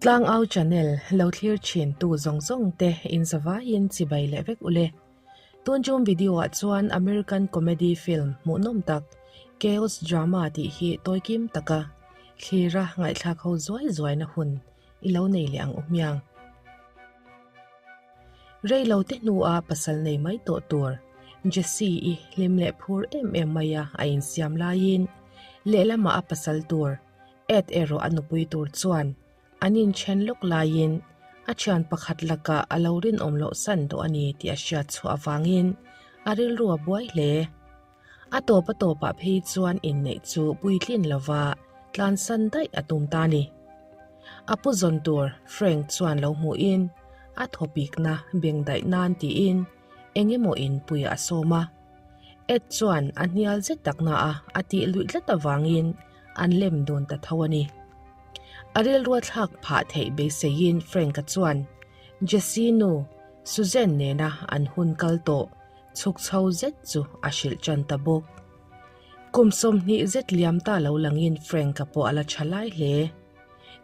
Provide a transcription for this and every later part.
Tlangau channel lo thlir thin tu zawng zawng te in zavaiin chibai leh vek ule. Tun tum video ah chuan American comedy film hmuhnawm tak Chaos Drama tih hi tawikim taka thlira ngaihthlak ho zuai zuai na hun i lo nei leh ang u hmiang. Rei lo te hnua pasal nei mai tawh tur Jessie i hlim leh phur em em mai a a insiam laiin lehlamah a pasal tur Ed erawh a nupui tur chuan an inthen lawk laiin a thian pakhat lakah a lo rinawm loh san tawh a ni tih a hriat chhuah avangin a rilru a buai hle. A tawp a tawpah phei chuan inneih chu puitlin lova tlansan daih a tum ta a ni. A pu zawn tur Frank chuan lo hmuhin a thawpikna beng daih nan tiin eng emaw inpuiah a sawm a. Ed chuan a hnial zet takna a a tih luih tlat avangin an lem dun ta tho a ni. A rilrua thlak phah theih beiseiin Frank-a chuan Jesse nu Suzanne nena an hun kal tawh chhuk chho zet chu a hrilh tan ta bawk. Kum 20 zet liam ta lo langin Frank-a pawh a la tha lai hle.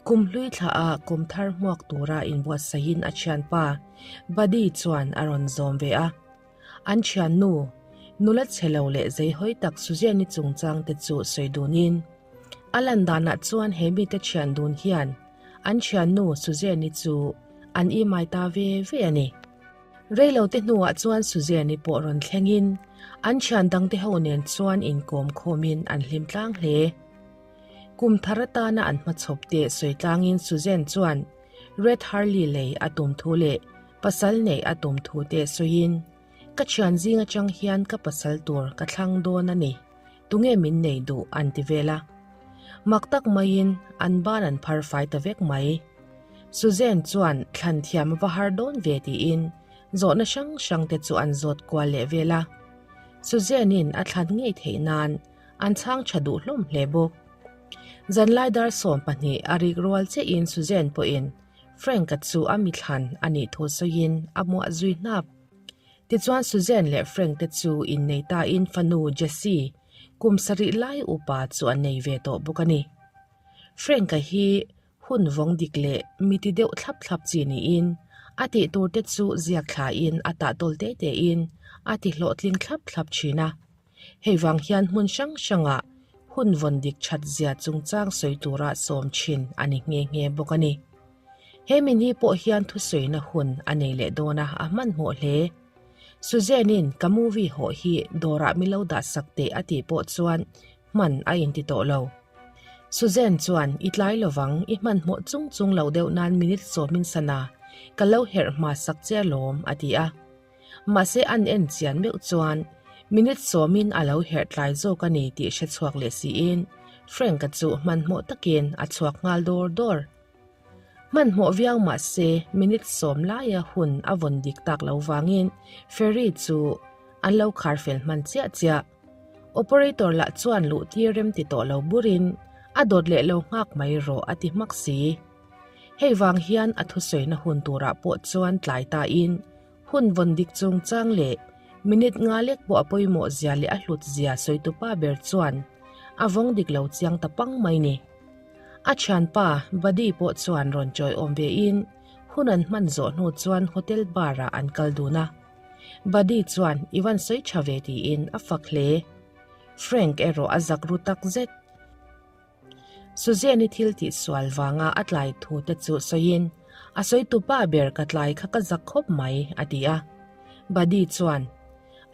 Kum hlui thla a kum thar hmuak tura inbuatsaihin a thianpa Buddy chuan a rawn zawm ve a. An thiannu, nula chhe lo leh zeihawi tak Suzanne-i chungchang te chu sawi dunin, a lan danah chuan he mite thian dun hian an thiannu Suzanne-i chu an imai ta ve ve a ni. Reilote hnuah chuan Suzanne-i pawh rawn thlengin an thian dangte ho nen chuan inkawm khawmin an hlim tlang hle. Kum thar atana an hmachhawp te sawi tlangin Suzanne chuan Red Harley lei a tum thu leh pasal neih a tum thu te sawiin, Ka thian zing atang hian ka pasal tur ka thlang dawn a ni, tunge min nei duh an ti vel a. Mak tak maiin an ban an phar fai ta vek mai. Suzanne chuan thlan thiam a va har dawn ve tiin zawhna hrang hrang te chu an zawt kual leh vel a. Suzanne-in a thlan ngei theih nan an chhang tha duh hlawm hle bawk. Zanlai dar 12 a rik rual chiahin Suzanne pawhin Frank-a chu a mi thlan a nih thu sawiin a muah zui hnap. Tichuan Suzanne leh Frank te chu innei tain fanu Jessie kum sarih lai upa chu an nei ve tawh bawk a ni. Frank-a hi hun vawng dik leh mi ti deuh thlap thlap chi niin a tih tur te chu ziak thlain a tah tawl te tein a ti hlawhtling thlap thlap thin a. Hei vang hian hmun hrang hrangah hun vawn dik that zia chungchang sawi tura sawm thin a ni nghe nghe bawk a ni. He min hi pawh hian thusawina hun a nei leh dawn a, a hmanhmawh hle. Suzanne-in ka movie hawh hi dawrah mi lo dah sak teh a tih pawh chuan hman a inti tawh lo. Suzanne chuan i tlai lovang, i hmanhmawh chung chung lo deuh nan minute sawmin sana ka lo herh hma sak che alawm a ti a. Mahse an en chian meuh chuan minute sawmin a lo herh tlai zawk a ni tih hre chhuak leh siin Frank-a chu hmanhmawh takin a chhuak nghal dawr dawr. Hmanhmawh viau mahse minute sawm laia hun a vawn dik tak lo vangin ferry chu an lo khar fel hman chiah chiah. Operator lah chuan luh tir rem ti tawh lo burin a dawt leh lo nghak mai rawh a ti hmak si. Hei vang hian a thusawina hun turah pawh chuan tlai tain hun vawn dik chungchang leh minute nga lek pawh a pawimawh zia leh a hlut zia sawitupa ber chuan a vawng dik lo chiang ta pang mai ni. A thianpa Buddy pawh chuan rawn chawiawm vein hun an hman zawh hnu chuan hotel bar ah an kal dun a. Buddy chuan i van sawi tha ve tiin a fak hle. Frank erawh a zak ru tak zet. Suzanne-i thil tih sual vanga a tlai thu te chu sawiin, A sawi tupa ber ka tlai kha ka zak khawp mai, a ti a. Buddy chuan,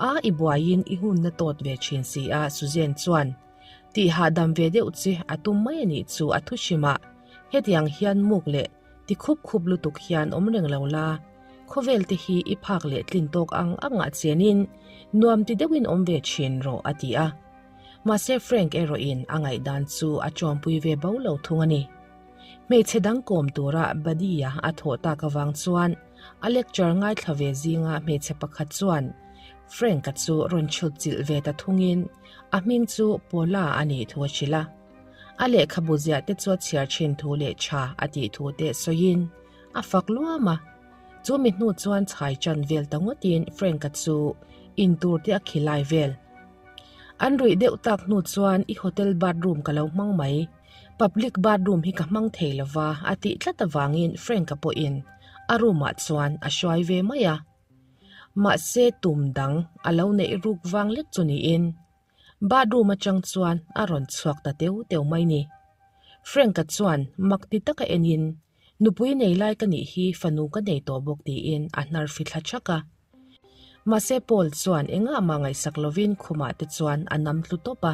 A, i buaiin i hunna tawt ve thin si a, Suzanne chuan, Tih hahdam ve deuh che a tum mai a nih chu a thu hrim a, hetiang hian muk leh ti khup khup lutuk hian awm reng lo la, khawvel te hi i phak leh tlin tawk ang angah chenin nuam ti deuhin awm ve thin rawh, a ti a. Mahse Frank erawhin a ngaihdan chu a chawmpui ve bo lo thung a ni. Hmeichhe dang kawm tura Buddy-a a thawh tak avang chuan a lecture ngaithla ve zinga hmeichhe pakhat chuan Frank-a chu rawn chhut chilh ve ta thungin a hming chu Paula a nih thu a hrilh a. A lehkhabu ziah te chu a chhiar thin thu leh tha a tih thu te sawiin a fak luam a. Chu mi hnu chuan chhai chan vel ta ngawtin Frank-a chu intur te a khilai vel. An ruih deuh tak hnu chuan i hotel bathroom ka lo hmang mai. Public bathroom hi ka hmang thei lova a tih tlat avangin Frank-a pawhin a room-ah chuan a hruai ve mai a. Mahse tum dang a lo neih ruk vang lek chu niin bathroom atang chuan a rawn chhuak ta teu teu mai ni. Frank-a chuan mak ti taka enin Nupui nei lai ka nih hi fanu ka nei tawh bawk tiin a hnar fithla thak a. Mahse Paul chuan engah mah ngaihsak lovin khumah te chuan a nam tlu tawp a,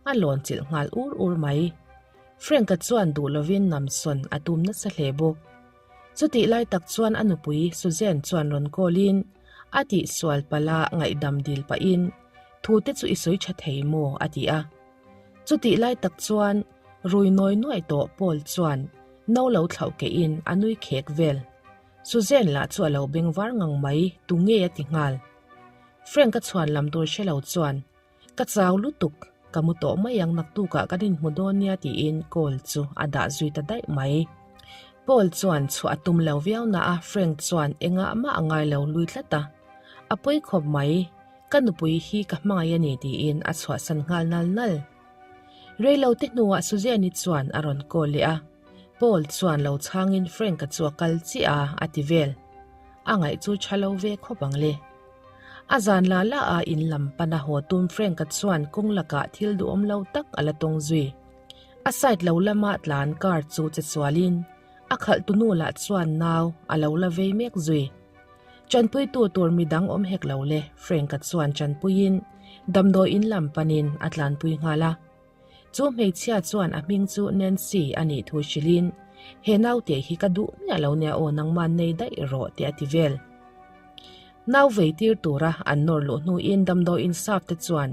a lawn chilh nghal ur ur mai. Frank-a chuan duh lovin namsawn a tum nasa hle bawk. Chutih lai tak chuan a nupui Suzanne chuan rawn call in a tihsual palh a ngaihdam dil pahin thu te chu i sawi tha thei maw a ti a. Chutih lai tak chuan rui nawi nuaih tawh Paul chuan no lo thlauh kehin a nui khek vel. Suzanne lah chu a lo beng var ngang mai, tu nge a ti nghal. Frank a chhuan lam tur hre lo chuan, Ka chau lutuk, ka mu tawh mai ang naktukah kan inhmu dawn nia tiin call chu a dah zui ta daih mai. Paul chuan chhuah a tum lo viau na a Frank chuan engah mah a ngai lo lui tlat a. A pawi khawp mai, ka nupui hi ka hmangaih a ni tiin a chhuahsan nghal nal nal. Reilote hnuah Suzanne-i chuan a rawn call leh a, Paul chuan lo chhangin Frank-a chu a kal chiah a, a ti vel. A ngaih chu tha lo ve khawp ang le. A zan la la a in lam pana haw tum Frank-a chuan kawng lakah thil duhawm lo tak a la tawng zui. A side lo lama tlan car chu che sualin a khalh tu nu lah chuan nau a lo la vei mek zui. Chanpuitu tur midang awm hek lo le, Frank-a chuan chanpuiin damdawi in lam panin a tlanpui nghal a. Chu hmeichhia chuan a hming chu Nancy a nih thu hrilhin, He naute hi ka duh miah lo nia aw nangman nei daih rawh tih a ti vel. Nau vei tir tura an nawr luh hnuin damdawi in sap te chuan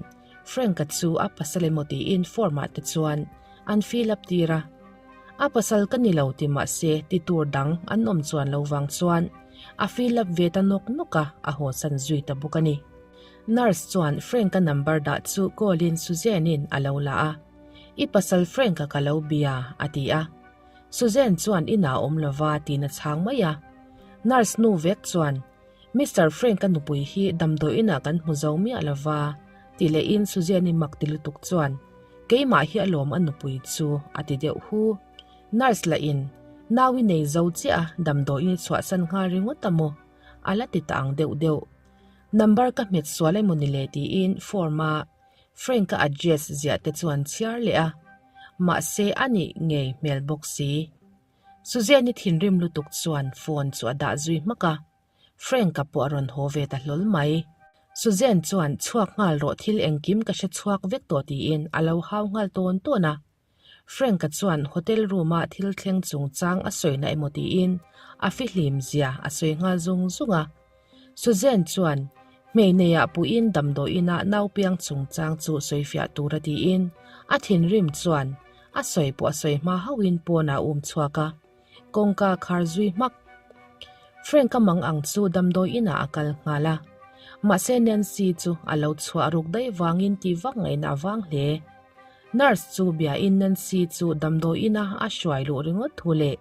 Frank-a chu a pasal emaw tiin form ah te chuan an fill up tir a. A pasal ka ni lo ti mahse ti tur dang an awm chuan lo vang chuan a fill up ve ta nawk nawk a, a hawsan zui ta bawk a ni. Nurse chuan Frank-a number dah chu call in Suzanne-in a lo la a, I pasal Frank-a ka lo bia, a ti a. Suzanne chuan inah a awm lova tiin a chhang mai a. Nurse nu vek chuan, Mister Frank-a nupui hi damdawi inah kan hmu zo miah lova, ti lehin Suzanne-i mak ti lutuk chuan, Keimah hi alawm a nupui chu, a ti deuh hu. Nurse lahin, Nau i nei zo chiah a, damdawiin i chhuahsan nghal ringawt a maw? a la ti ta ang deuh deuh. Number ka hmet sual emaw ni le tiin form a Frank-a address ziah te chuan chhiar leh a, mahse a nih ngei hmel bawk si. Suzanne-i thinrim lutuk chuan phone chu a dah zui hmak a, Frank-a pawh a rawn haw ve ta hlawl mai. Suzanne chuan chhuak nghal rawh thil engkim ka hre chhuak vek tawh tiin a lo hau nghal tawn tawn a. Frank-a chuan hotel room-a thil thleng chungchang a sawina emaw tiin a fihlim zia a sawi nghal zung zung a. Suzanne chuan hmei neiah puiin damdawiinah naupiang chungchang chu sawifiah tura tiin a thinrim chuan a sawi pawh a sawi hma hauhin pawnah a um chhuak a, kawngka khar zui hmak. Frank-a mang ang chu damdawiinah a kal nghal a, mahse Nancy chu a lo chhuah ruk daih vangin ti vak ngaihna a vang hle. Nurse chu biain Nancy chu damdawiina a hruai luh ringawt thu leh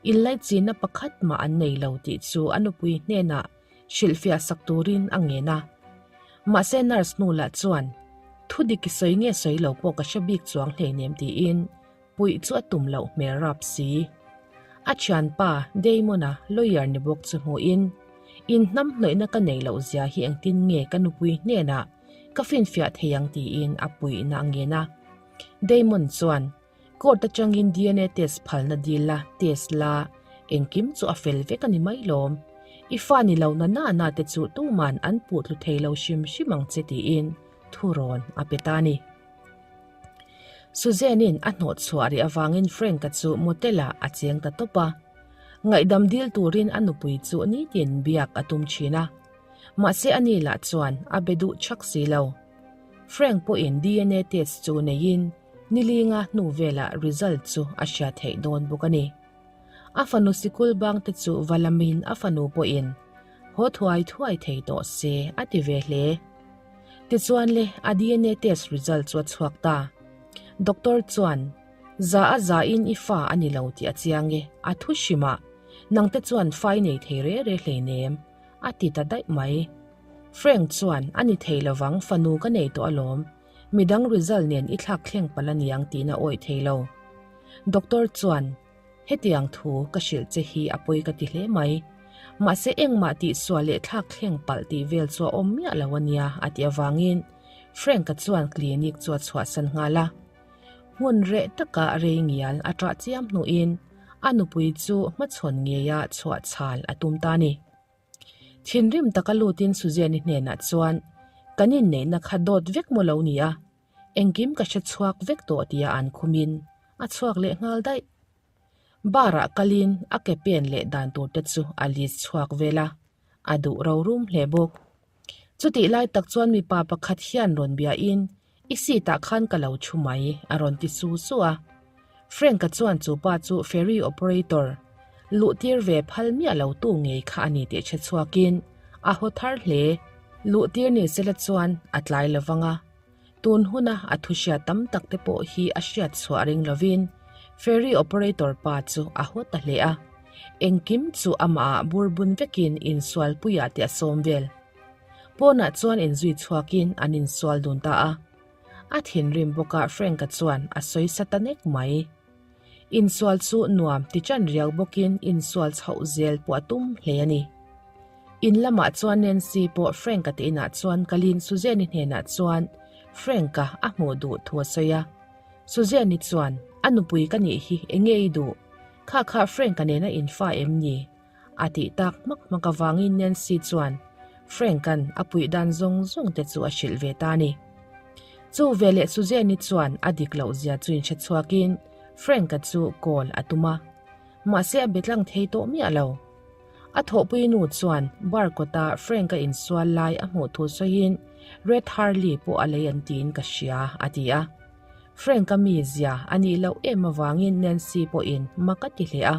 inlaichinna pakhat mah an nei lo tih chu a nupui hnenah hrilhfiah sak turin a ngen a. Mahse nurse nu lah chuan, Thu dik i sawi nge sawi lo pawh ka hre bik chuang hleinem tiin puih chu a tum loh hmel rap si. A thianpa Damon-a lawyer ni bawk chu hmuhin, Inhnamhnawihna ka nei loh zia hi engtin nge ka nupui hnenah ka finfiah thei ang tiin a puihna a ngen a. Damon chuan, Court atangin DNA test phalna dil la, test la, engkim chu a fel vek a ni mai lawm. I fa ni lo na na na te chu tuman an puh tlu thei lo hrim hrim ang che tiin thurawn a pe ta a ni. Suzanne-in a hnawh chhuah rih avangin Frank-a chu motel-ah a cheng ta tawp a. Ngaihdam dil turin a nupui chu nitin biak a tum thin a. Mahse ani lah chuan a be duh chak si lo. Frank pawhin DNA test chu neiin nilinga hnu velah result chu a hriat theih dawn bawk a ni. A fanu sikul bang te chu va lamin a fanu pawhin haw thuai thuai thei tawh se a ti ve hle. Tichuan le a DNA test result chu a chhuak ta. Doctor chuan, Za a za in i fa a ni lo tih a chiang e, a thu hrim a, nangte chuan fa i nei thei re re hleinem. A ti ta daih mai. Frank chuan, A ni thei lovang, fanu ka nei tawh alawm. Midang result nen i thlak thleng palh a niang tiin a awih thei lo. Doctor chuan, Hetiang thu ka hrilh che hi a pawi ka ti hle mai. Mahse engmah tihsual leh thlak thleng palh tih vel chu a awm miah lo a nia a tih avangin Frank-a chuan clinic chu a chhuahsan nghal a. Hmun reh taka rei ngial a ṭah chiam hnuin a nupui chu hmachhawn ngeia chhuah chhal a tum ta a ni. Thinrim taka lutin Suzanne-i hnenah chuan, Kan inneihna kha dawt vek maw lo ni a, engkim ka hre chhuak vek tawh tia an khumin a chhuak leh nghal daih. Bar-ah kalin a ke pen leh dan tur te chu a list chhuak vel a, a duh rorum hle bawk. Chutih lai tak chuan mipa pakhat hian rawn biain I seat ah khan ka lo thu mai, a rawn ti su su a. Frank-a chuan chu pa chu ferry operator, luh tir ve phal miah lo tu ngei kha a ni tih hre chhuakin a haw thar hle. Luh tir ni sela chuan a tlai lo vang a, tun huna a thu hriat tam tak te pawh hi a hriat chhuah ring lovin ferry operator pa chu a haw ta hle a. Engkim chu amah ah bur bun vekin insualpuiah te a sawm vel. Pawnah chuan inzui chhuakin an insual dun ta a. A thinrim bawkah Frank-a chuan a sawi sa ta nek mai. Insual chu nuam ti ṭan riau bawkin insual chhoh zel pawh a tum hle a ni. In lamah chuan Nancy pawh Frank-a te inah chuan kalin Suzanne-i hnenah chuan Frank-a a hmuh duh thu a sawi a. Suzanne-i chuan, A nupui ka nih hi enge i duh? Kha kha Frank-a nena infa em ni? A tih tak hmak hmak avangin Nancy chuan Frank-a'n a puih dan zawng zawng te chu a hrilh ve ta a ni. Chu veleh Suzanne-i chuan a dik loh zia chu inhre chhuakin Frank-a chu call a tum a. Mahse a be tlang thei tawh miah lo. A thawhpui nu chuan bar kawta Frank-a insual lai a hmuh thu sawiin Red Harley pawh a lei an tiin ka hria a ti a. Frank-a mizia a nih loh em avangin Nancy pawhin mak a ti hle a.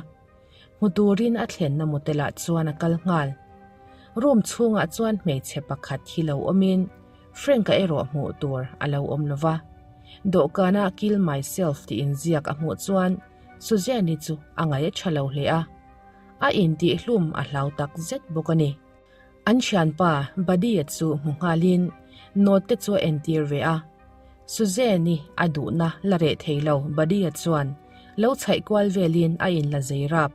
Hmu turin a thlenna motel ah chuan a kal nghal. Room chhungah chuan hmeichhe pakhat hi lo awmin Frank-a erawh hmuh tur a lo awm lo va. Dawhkana Kill myself tih inziak a hmuh chuan Suzanne-i chu a ngaih a tha lo hle a. A intihhlum a hlau tak zet bawk a ni. An thianpa Buddy-a chu hmu nghalin note te chu a entir ve a. Suzanne-i a duhna la reh thei lo Buddy-a chuan lo chhaih kual velin a inla zei rap.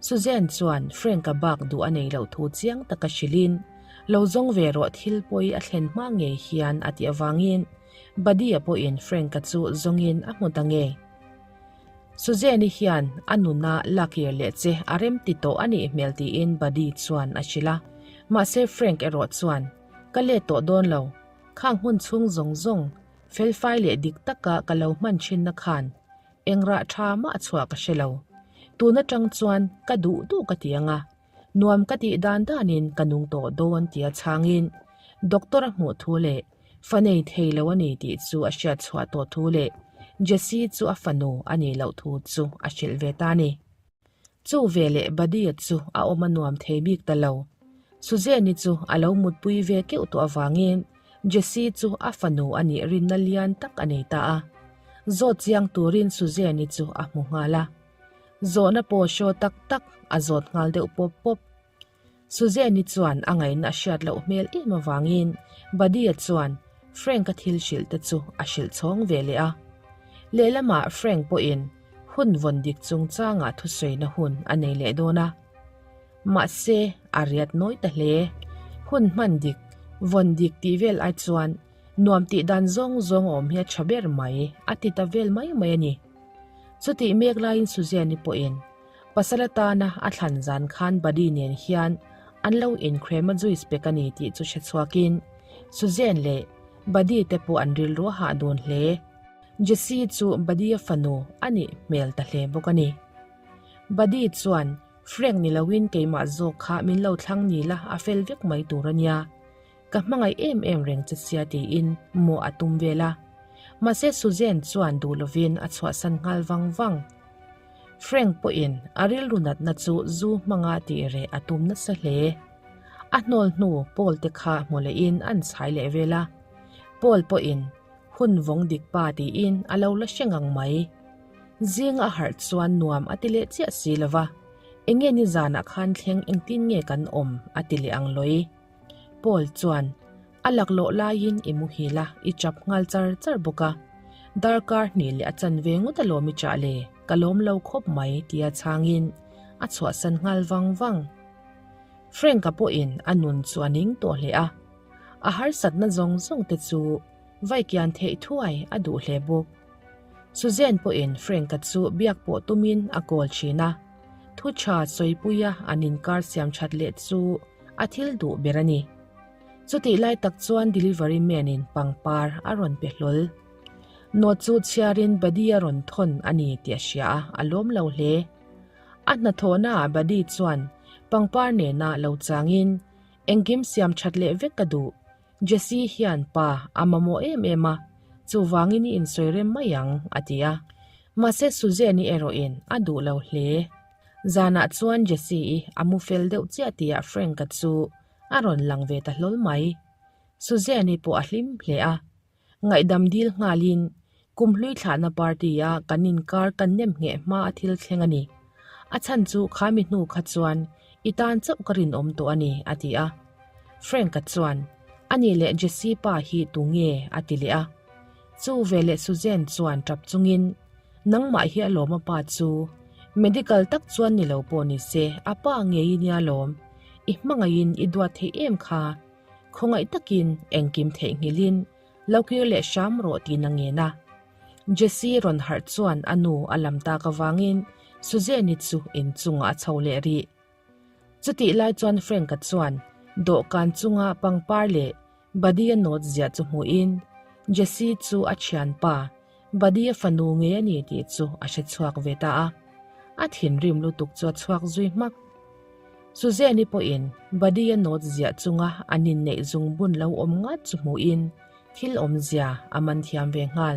Suzanne chuan Frank-a bak duh a nei loh thu chiang taka hrilhin lo zawng ve rawh thil pawi a thlen hma ngei hian a tih avangin Buddy-a pawhin Frank-a chu zawngin a hmu ta ngei. Suzanne-i hian a nuna lakir leh che a rem ti tawh a nih hmel tiin Buddy chuan a hrilh a. Mahse Frank erawh chuan, Ka let tawh dawn lo. Khang hmun chhung zawng zawng, felfai leh dik taka ka lo hman thinna khan eng rah tha mah a chhuah ka hre lo. Tun atang chuan ka duh duh ka ti ang a, nuam ka tih dan danin ka nung tawh dawn tia chhangin doctor a hmuh thu leh Fa nei thei lo a ni tih chu a hriat chhuah tawh thu leh Jessie chu a fanu a nih loh thu chu a hrilh ve ta a ni. Chu veleh Buddy-a chu a awm a nuam thei bik ta lo. Suzanne-i chu a lo mutpui ve keuh tawh avangin Jessie chu a fanu a nih rinna lian tak a nei ta a. Zawt chiang turin Suzanne-i chu a hmu nghal a. Zawhna pawh hraw tak tak a zawt nghal deuh pawp pawp. Suzanne-i chuan a ngaihna a hriat loh hmel em avangin Buddy-a chuan Frank-a thil hrilh te chu a hrilh chhawng ve leh a. Lehlamah Frank pawhin hun vawn dik chungchangah thusawina hun a nei leh dawn a. Mahse, a riat nawi ta hle. Hun hman dik, vawn dik tih vel ai chuan nuam tih dan zawng zawng a awm hi a tha ber mai, a ti ta vel mai mai a ni. Chutih mek laiin Suzanne-i pawhin Pasal atana a thlan zan khan Buddy nen hian an lo inkrem a juice pek a ni tih chu hre chhuakin Suzanne leh Buddy te pawh an rilru a hah dun hle. Jessie chu Buddy-a fanu a nih hmel ta hle bawk a ni. Buddy chuan Frank ni loin keimah zawk kha min lo thlang ni la a fel vek mai tur a nia. Ka hmangaih em em reng che sia tiin maw a tum vel a. Mahse Suzanne chuan duh lovin a chhuahsan nghal vang vang. Frank pawhin a rilru natna chu zu hmanga tih reh a tum nasa hle. A hnawl hnu Paul te kha hmu lehin an chhai leh vel a. Paul pawhin hun vawng dik pa tiin a lo la hre ngang mai. Zing a harh chuan nuam a ti leh chiah si lo va, Enge nizanah khan thleng engtin nge kan awm a ti leh ang lawi. Paul chuan a laklawh laiin i muhil a, i chap nghal char char bawk a. Darkar hnih leh a chanve ngawt alawm i chah le. Ka lawm lo khawp mai tia chhangin a chhuahsan nghal vang vang. Frank-a pawhin a nun chu a ning tawh hle a, a harsatna zawng zawng te chu vaikian theih thuai a duh hle bawk. Suzanne pawhin Frank-a chu biak pawh tumin a call thin a, thu tha sawipuia an inkar siam that leh chu a thil duh ber a ni. Chutih lai tak chuan delivery man-in pangpar a rawn pe hlawl. Note chu chhiarin Buddy a rawn thawn a ni tih a hria a, a lawm lo hle. A hnathawhnaah Buddy chuan pangpar nena lo changin, Engkim siam that leh vek ka duh. Jessie hian pa a mamawh em em a, chuvangin i insawi rem mai ang, a ti a. Mahse Suzanne-i erawhin a duh lo hle. Zanah chuan Jessie-i a mu fel deuh chiah tihah Frank-a chu a rawn lang ve ta hlawl mai. Suzanne-i pawh a hlim hle a. Ngaihdam dil nghalin kum hlui thlahna party-a kan inkar kan nem ngheh hma a thil thleng a ni. A chhan chu kha mi hnu kha chuan i tan chauh ka rinawm tawh a ni, a ti a. Frank-a chuan, Ani leh Jessie pa hi tu nge? a ti leh a. Chu veleh Suzanne chuan tap chungin, Nangmah hi a lawm a pa chu. Medical tak chuan ni lo pawh ni se, a pa ngei i nia lawm. I hmangaihin i duat theih em kha? Khawngaih takin engkim theihnghilhin lo kir leh hram rawh tiin a ngen a. Jessie rawn harh chuan a nu a lam tak avangin Suzanne-i chu inchungah a chho leh rih. Chutih lai chuan Frank-a chuan dawhkan chunga pangpar leh Buddy-a note ziah chu hmuhin Jessie chu a thianpa Buddy-a fanu ngei a ni tih chu a hre chhuak ve ta a. A thinrim lutuk chu a chhuak zui hmak. Suzanne-i pawhin Buddy-a note ziah chunga an inneih zungbun lo awm ngat chu hmuhin thil awmzia a man thiam ve nghal.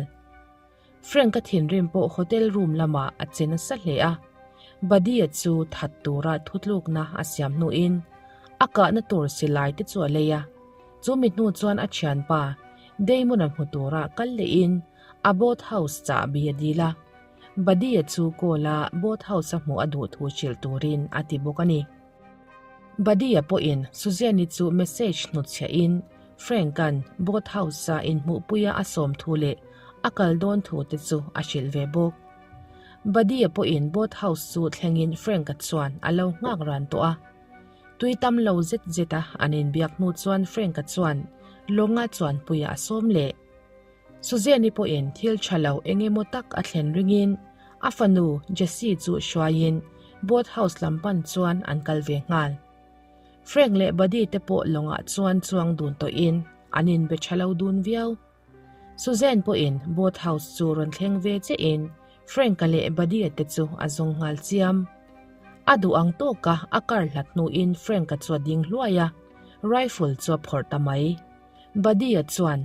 Frank-a thinrim pawh hotel room lamah a che nasa hle a, Buddy-a chu that tura thutlukna a siam hnuin a kahna tur silai te chu a lei a. Chu mi hnu chuan a thianpa Damon-a hmu tura kal lehin a boat house chahbi a dil a. Buddy-a chu call-a boat house-a hmuh a duh thu hrilh turin a ti bawk a ni. Buddy-a pawhin Suzanne-i chu message hnutchhiahin Frank-a'n boat house-a inhmuhpuia a sawm thu leh a kal dawn thu te chu a hrilh ve bawk. Buddy-a pawhin boat house chu thlengin Frank-a chuan a lo nghak ran tawh a. Tui tam lo zet zet a an inbiak hnu chuan Frank-a chuan lawnga chuanpuia a sawm leh. Suzanne-i pawhin thil tha lo eng emaw tak a thlen ringin a fanu Jessie chu hruaiin boat house lam pan chuan an kal ve nghal. Frank leh Buddy te pawh lawngah chuan chuang dun tawhin an inbe tha lo dun viau. Suzanne pawhin boat house chu rawn thleng ve chiahin Frank-a leh Buddy-a te chu a zawng nghal chiam. A duh ang tawka a kar hlat hnuin Frank-a chu a ding hluai a, rifle chu a phawrh ta mai. Buddy-a chuan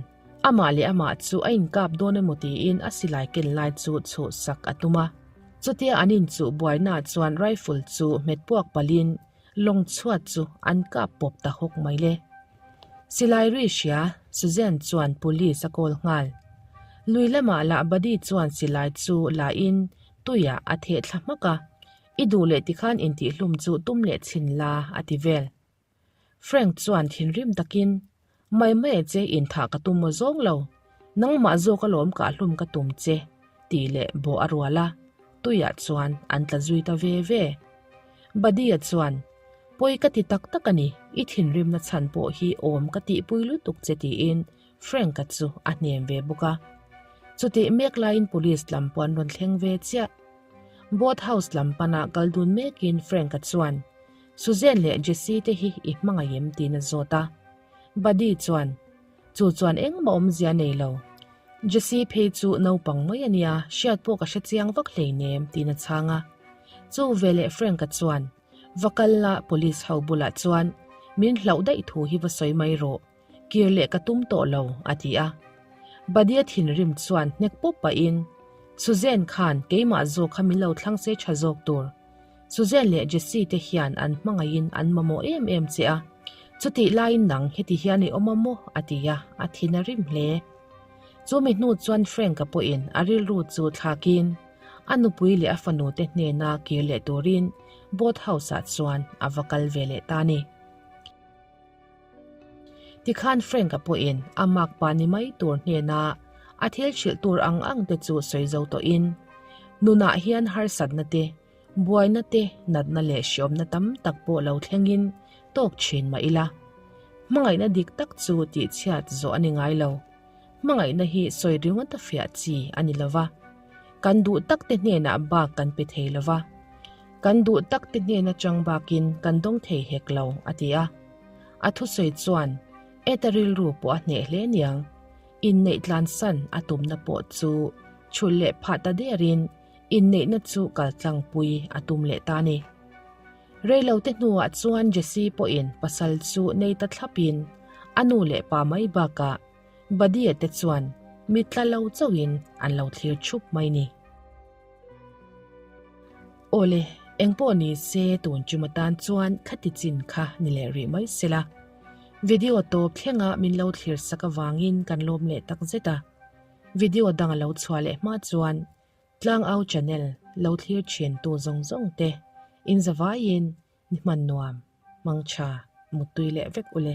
amah leh amah chu a inkap dawn emaw tiin a silai ken lai chu chhuhsak a tum a. Chutia an inchuh buainaah chuan rifle chu hmet puak palhin lawng chhuat chu an kap pawp ta hawk mai le. Silai ri hria, Suzanne chuan police a call nghal. Lui lamah lah Buddy chuan silai chu la in tuiah a theh thla hmak a, I duh leh tikhan intihhlum chu tum leh chhin la a ti vel. Frank chuan thinrim takin, Mai mai a che inthah ka tum maw zawng lo, nangmah zawk alawm kahhlum ka tum che, tih leh bawh a rual a, tuiah chuan an tla zui ta ve ve. Buddy-a chuan, Pawi ka ti tak tak a ni, i thinrimna chhan pawh hi awm ka tihpui lutuk che tiin Frank-a chu a hnem ve bawk a. Chutih mek laiin police lam pawh an rawn thleng ve chiah. Boat house lam pana kal dun mekin Frank-a chuan, Suzanne leh Jessie te hi i hmangaih em tiin a zawt a. Buddy chuan, Chu chuan engmah awmzia nei lo. Jessie phei chu naupang mai a nia, hriat pawh ka hre chiang vak hleinem tiin a chhang a. Chu veleh Frank-a chuan, Va kal la, police ho bulah chuan min hlauh daih thu hi va sawi mai rawh, kir leh ka tum tawh lo, a ti a. Buddy-a thinrim chuan hnek pawp pahin, Suzanne khan keimah zawk kha min lo thlang se tha zawk tur. Suzanne leh Jessie te hian an hmangaihin an mamawh em em che a, chutih laiin nang heti hian i awm a maw? a ti a, a thin a rim hle. Chu mi hnu chuan Frank-a pawhin a rilru chu thlakin a nupui leh a fanu te hnena kir leh turin boat house-ah chuan a va kal ve leh ta a ni. Tikhan Frank-a pawhin a makpa ni mai tur hnena a thil hrilh tur ang ang te chu sawi zo tawhin. Nunah hian harsatna te, buaina te, natna leh hriawmna tam tak pawh lo thlengin tawk thin mah ila. Hmangaihna dik tak chu tihchhiat zawh a ni ngai lo. Hmangaihna hi sawi ringawt a fiah chi a ni lo va. Kan duh tak te hnenah bak kan pe thei lo va. Kan duh tak te hnen atang bakin kan dawng thei hek lo, a ti a. A thusawi chuan Ed-a rilru pawh a hneh hle niang. Inneih tlansan a tumna pawh chu chhulh leh phah ta derin inneihna chu kaltlangpui a tum leh ta a ni. Reilote hnuah chuan Jesse pawhin pasal chu nei ta thlapin a nu leh pa mai bakah Buddy-a te chuan mit tla lo chauhin an lo thlir thup mai ni. Awle, engpawh ni se tun chum atan chuan khati chin kha ni leh rih mai sela. Video tawp thlenga min lo thlir sak avangin kan lawm leh tak zet a. Video dang a lo chhuah leh hma chuan Tlangau channel lo thlir thin tu zawng zawng te inzavaiin ni hman nuam, mangtha, muttui leh vek ule.